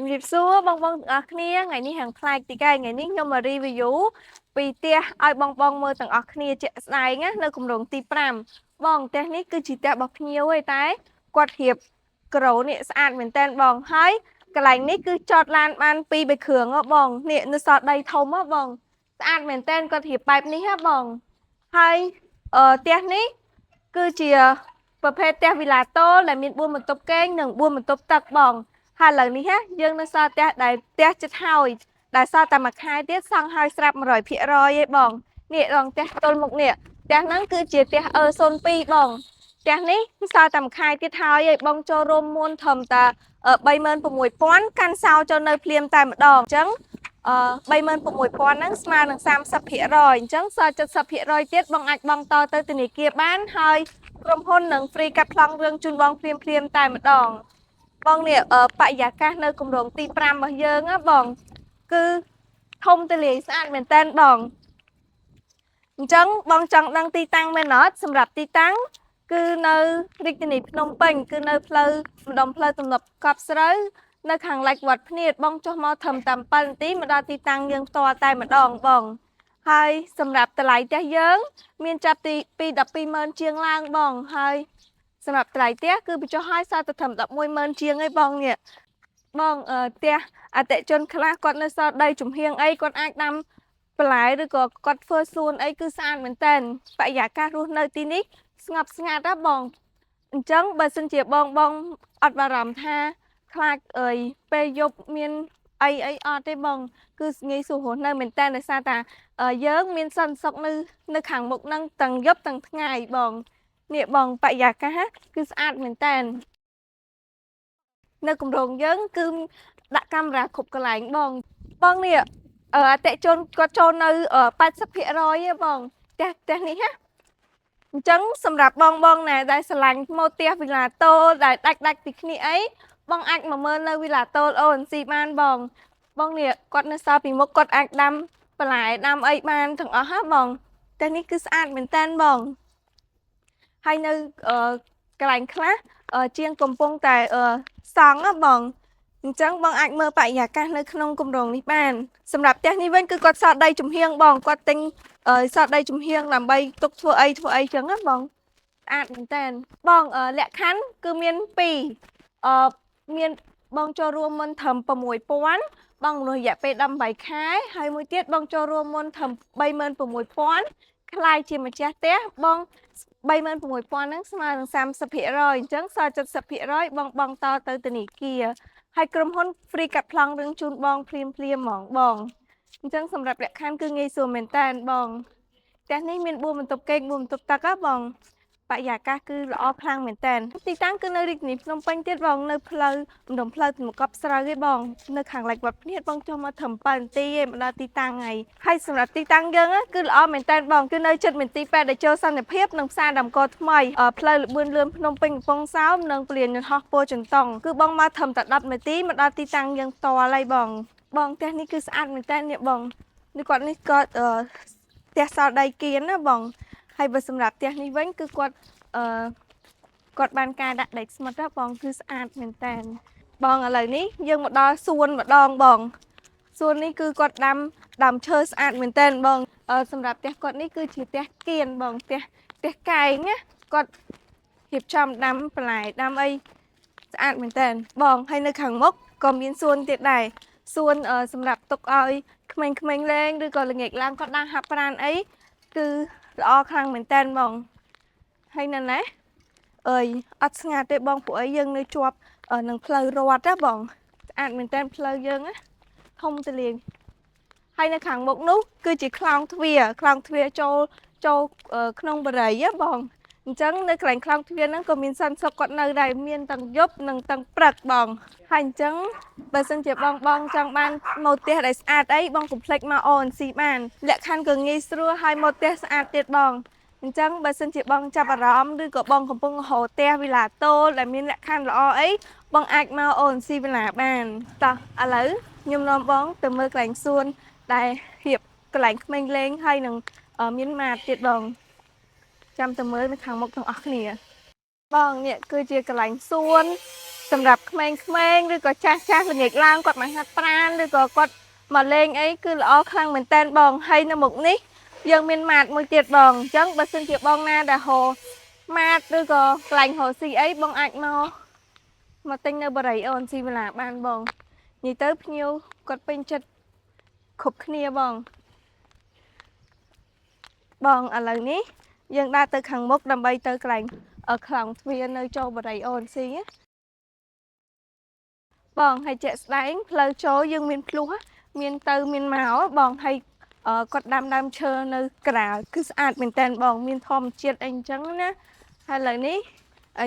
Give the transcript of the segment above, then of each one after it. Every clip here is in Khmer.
ជំរាបសួរបងបងទាំងអស់គ្នាថ្ងៃនេះហាងប្លែកតិចហើយថ្ងៃនេះខ្ញុំមក review ពីផ្ទះឲ្យបងបងមើលទាំងអស់គ្នាជាក់ស្ដែងណានៅគម្រោងទី5បងផ្ទះនេះគឺជាផ្ទះរបស់ភ្ញៀវឯតែគាត់រៀបក្រូនេះស្អាតមែនតើបងហើយកន្លែងនេះគឺចតឡានបាន2 3គ្រឿងហ៎បងនេះនៅសល់ដីធំហ៎បងស្អាតមែនតើគាត់រៀបបែបនេះហ៎បងហើយអឺផ្ទះនេះគឺជាប្រភេទផ្ទះវីឡាតូលដែលមាន4បន្ទប់គេងនិង4បន្ទប់ទឹកបង ហើយឥឡូវនេះណាយើងនៅសល់ផ្ទះដែលផ្ទះចិត្តហើយដែលសល់តែមួយខែទៀតសង់ហើយស្រាប់100%ឯងបងនេះបងផ្ទះទល់មុខនេះផ្ទះហ្នឹងគឺជាផ្ទះ E02 បងផ្ទះនេះសល់តែមួយខែទៀតហើយឯងបងចូលរួមមុនត្រឹមតែ36,000កាន់សោចូលនៅភ្លាមតែម្ដងអញ្ចឹងអឺ36,000ហ្នឹងស្មើនឹង30%អញ្ចឹងសល់70%ទៀតបងអាចបង់តទៅធនាគារបានហើយក្រុមហ៊ុននឹង free កាត់ប្លង់រឿងជូនបងភ្លាមភ្លាមតែម្ដង បងនេះបរិយាកាសនៅគម្រោងទី5របស់យើងណាបង គឺធំទូលាយស្អាតមែនតើបងអញ្ចឹងបងចង់ដឹងទីតាំងមែនអត់សម្រាប់ទីតាំងគឺនៅរាជធានីភ្នំពេញគឺនៅផ្លូវម្ដុំផ្លូវទំនប់កប់ស្រូវនៅខាងលិចវត្តភ្នៀតបងចុះមកត្រឹមតែ7នាទីមកដល់ទីតាំងយើងផ្ទាល់តែម្ដងបងហើយសម្រាប់តម្លៃផ្ទះយើង មានចាប់ទីពី120,000ជាងឡើងបងហើយ សម្រាប់តម្លៃផ្ទះគឺបញ្ចុះឲ្យសល់តែត្រឹម110,000ជាងឯងបងនេះបងផ្ទះអតិជនខ្លះគាត់នៅសល់ដីចំហៀងអីគាត់អាចដាំបន្លែឬក៏គាត់ធ្វើសួនអីគឺស្អាតមែនតើបរិយាកាសរស់នៅទីនេះស្ងប់ស្ងាត់ណាបងអញ្ចឹងបើសិនជាបងបងអត់បារម្ភថាខ្លាចអើយពេលយប់មានអីអីអត់ទេបង គឺងាយស្រួលរស់នៅមែនតើដោយសារតាយើងមានសន្តិសុខនៅនៅខាងមុខហ្នឹងទាំងយប់ទាំងថ្ងៃបង នេះបងបរិយាកាសគឺស្អាតមែនតើនៅគម្រោងយើងគឺដាក់កាមេរ៉ាគ្រប់កន្លែងបងបងនេះអតិជនគាត់ចូលនៅ80%ឯងបងផ្ទះផ្ទះនេះណាអញ្ចឹងសម្រាប់បងបងណាដែលស្រឡាញ់មកផ្ទះវីឡាតូលដែលដាច់ដាច់ពីគ្នាអីបងអាចមកមើលនៅវីឡាតូល ONC បានបង បងនេះគាត់នៅសល់ពីមុខគាត់អាចដាំបន្លែដាំអីបានទាំងអស់ហ៎បងផ្ទះនេះគឺស្អាតមែនតើបង ហើយនៅកន្លែងខ្លះជាងកំពុងតែសង់ណាបងអញ្ចឹងបងអាចមើលបរិយាកាសនៅក្នុងគម្រោងនេះបានសម្រាប់ផ្ទះនេះវិញគឺគាត់សល់ដីចំហៀងបងគាត់ទិញសល់ដីចំហៀងដើម្បីទុកធ្វើអីធ្វើអីចឹងណាបងស្អាតមែនតើបងលក្ខខណ្ឌគឺមាន2អឺមានបងចូលរួមមុនត្រឹម6000បងរយៈពេល18ខែហើយមួយទៀតបងចូលរួមមុនត្រឹម36,000ក្លាយជាម្ចាស់ផ្ទះបង 36,000ហ្នឹងស្មើនឹង30%អញ្ចឹងសល់70%បងបងតទៅធនាគារហើយក្រុមហ៊ុន free កាត់ប្លង់រឿងជូនបងភ្លាមភ្លាមហ្មងបងអញ្ចឹងសម្រាប់លក្ខខណ្ឌគឺងាយស្រួលមែនតើបងផ្ទះនេះមាន4បន្ទប់គេង4បន្ទប់ទឹកហ៎បងបរិយាកាសគឺល្អខ្លាំងមែនតើទីតាំងគឺនៅរាជធានីភ្នំពេញទៀតបងនៅផ្លូវម្ដុំផ្លូវទំកប់ស្រូវឯងបងនៅខាងលិចវត្តភ្នៀតបងចុះមកត្រឹម7នាទីឯងមកដល់ទីតាំងហើយហើយសម្រាប់ទីតាំងយើងគឺល្អមែនតើបងគឺនៅជិតមន្ទីរពេទ្យតេជោសន្តិភាពនិងផ្សារដើមកថ្មីផ្លូវលបឿនលឿនភ្នំពេញកំពង់សោមនិងពលានយន្តហោះពោធិ៍ចិនតុងគឺបងមកត្រឹមតែ10នាទីមកដល់ទីតាំងយើងផ្ទាល់ហើយបងបងផ្ទះនេះគឺស្អាតមែនតើនេះបងនេះគាត់នេះគាត់ផ្ទះសល់ដីគៀនណាបងហើយបើសម្រាប់ផ្ទះនេះវិញគឺគាត់អឺគាត់បានការដាក់ដីស្មិតណាបងគឺស្អាតមែនតើបងឥឡូវនេះយើងមកដល់សួនម្ដងបងសួននេះគឺគាត់ដាំដើមឈើស្អាតមែនតើបងសម្រាប់ផ្ទះគាត់នេះគឺជាផ្ទះគៀនបងផ្ទះផ្ទះកែងណាគាត់រៀបចំដាំបន្លែដាំអីស្អាតមែនតើបងហើយនៅខាងមុខក៏មានសួនទៀតដែរសួនសម្រាប់ទុកឲ្យក្មេងៗលេងឬក៏ល្ងាចឡើងគាត់ដើរហាត់ប្រាណអីគឺល្អខ្លាំងមែនតើបងហើយនៅណាអើយអត់ស្ងាត់ទេបងពួកអីយើងនៅជាប់នឹងផ្លូវរត់ណាបងស្អាតមែនតើផ្លូវយើងណាធំទូលាយហើយនៅខាងមុខនោះគឺជាខ្លោងទ្វារខ្លោងទ្វារចូលចូលក្នុងបរិយបងអញ្ចឹងនៅកន្លែងខ្លោងទ្វារហ្នឹងក៏មានសន្តិសុខគាត់នៅដែរមានទាំងយប់និងទាំងព្រឹកបងហើយអញ្ចឹងបើសិនជាបងបងចង់បានមកផ្ទះដែលស្អាតអីបងកុំភ្លេចមក ONC បានលក្ខខណ្ឌក៏ងាយស្រួលហើយមកផ្ទះស្អាតទៀតបងអញ្ចឹងបើសិនជាបងចាប់អារម្មណ៍ឬក៏បងកំពុងរកផ្ទះវីឡាតូលដែលមានលក្ខខណ្ឌល្អអីបងអាចមក ONC វីឡាបានតោះឥឡូវខ្ញុំនាំបងទៅមើលកន្លែងសួនដែលរៀបកន្លែងក្មេងលេងហើយនឹងមានម៉ាតទៀតបងចាំទៅមើលនៅខាងមុខទាំងអស់គ្នាបងនេះគឺជាកន្លែងសួន សម្រាប់ក្មេងៗឬក៏ចាស់ចាស់ល្ងាចឡើងគាត់មកហាត់ប្រាណឬក៏គាត់មកលេងអីគឺល្អខ្លាំងមែនតើបងហើយនៅមុខនេះយើងមានម៉ាតមួយទៀតបងអញ្ចឹងបើសិនជាបងណាដែលហៅម៉ាតឬក៏កន្លែងរកស៊ីអីបងអាចមកមកទិញនៅបរិយអូនស៊ីវិឡាបានបងនិយាយទៅភ្ញៀវគាត់ពេញចិត្តគ្រប់គ្នាបងបងឥឡូវនេះយើងដើរទៅខាងមុខដើម្បីទៅកន្លែងខ្លោងទ្វារនៅចូលបរិយអូនស៊ីណាបងហើយជាក់ស្ដែងផ្លូវចូលយើងមានភ្លោះមានទៅមានមកបងហើយគាត់ដាំដើមឈើនៅក្រៅគឺស្អាតមែនតើបងមានធម្មជាតិអីអញ្ចឹងណាហើយឥឡូវនេះ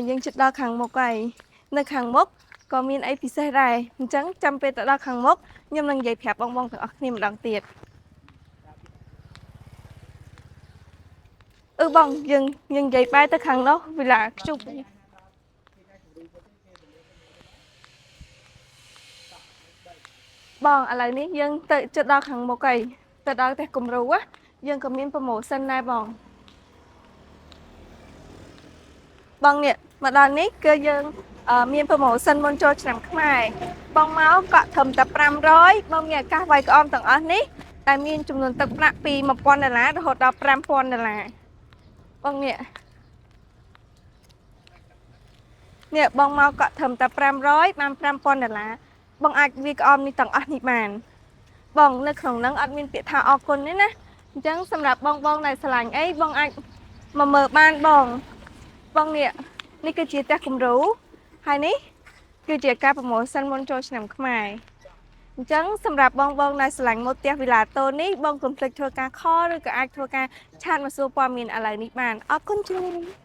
យើងជិតដល់ខាងមុខហើយនៅខាងមុខក៏មានអីពិសេសដែរអញ្ចឹងចាំពេលទៅដល់ខាងមុខខ្ញុំនឹងនិយាយប្រាប់បងៗទាំងអស់គ្នាម្ដងទៀតអឺបងយើងយើងនិយាយបែរទៅខាងនោះវិឡាខ្ជុបបងឥឡូវនេះយើងទៅជិតដល់ខាងមុខហើយទៅដល់ផ្ទះគំរូណាយើងក៏មាន promotion ដែរបងបងនេះមកដល់នេះគឺយើងមាន promotion មុនចូលឆ្នាំខ្មែរបងមកកក់ត្រឹមតែ500បងមានឱកាសវាយក្អមទាំងអស់នេះតែមានចំនួនទឹកប្រាក់ពី1000ដុល្លាររហូតដល់5000ដុល្លារបងនេះនេះបងមកកក់ត្រឹមតែ500បាន5000ដុល្លារបងអាចវាយក្អមនេះទាំងអស់នេះបានបងនៅក្នុងហ្នឹងអត់មានពាក្យថាអរគុណទេណាអញ្ចឹងសម្រាប់បងបងដែលស្រឡាញ់អីបងអាចមកមើលបានបងបងនេះនេះគឺជាផ្ទះគំរូហើយនេះគឺជាការ promotion មុនចូលឆ្នាំខ្មែរអញ្ចឹងសម្រាប់បងបងដែលស្រឡាញ់ម៉ូតផ្ទះវីឡាតូនេះបងកុំភ្លេចធ្វើការ call ឬក៏អាចធ្វើការ chat មកសួរព័ត៌មានឥឡូវនេះបានអរគុណជូន។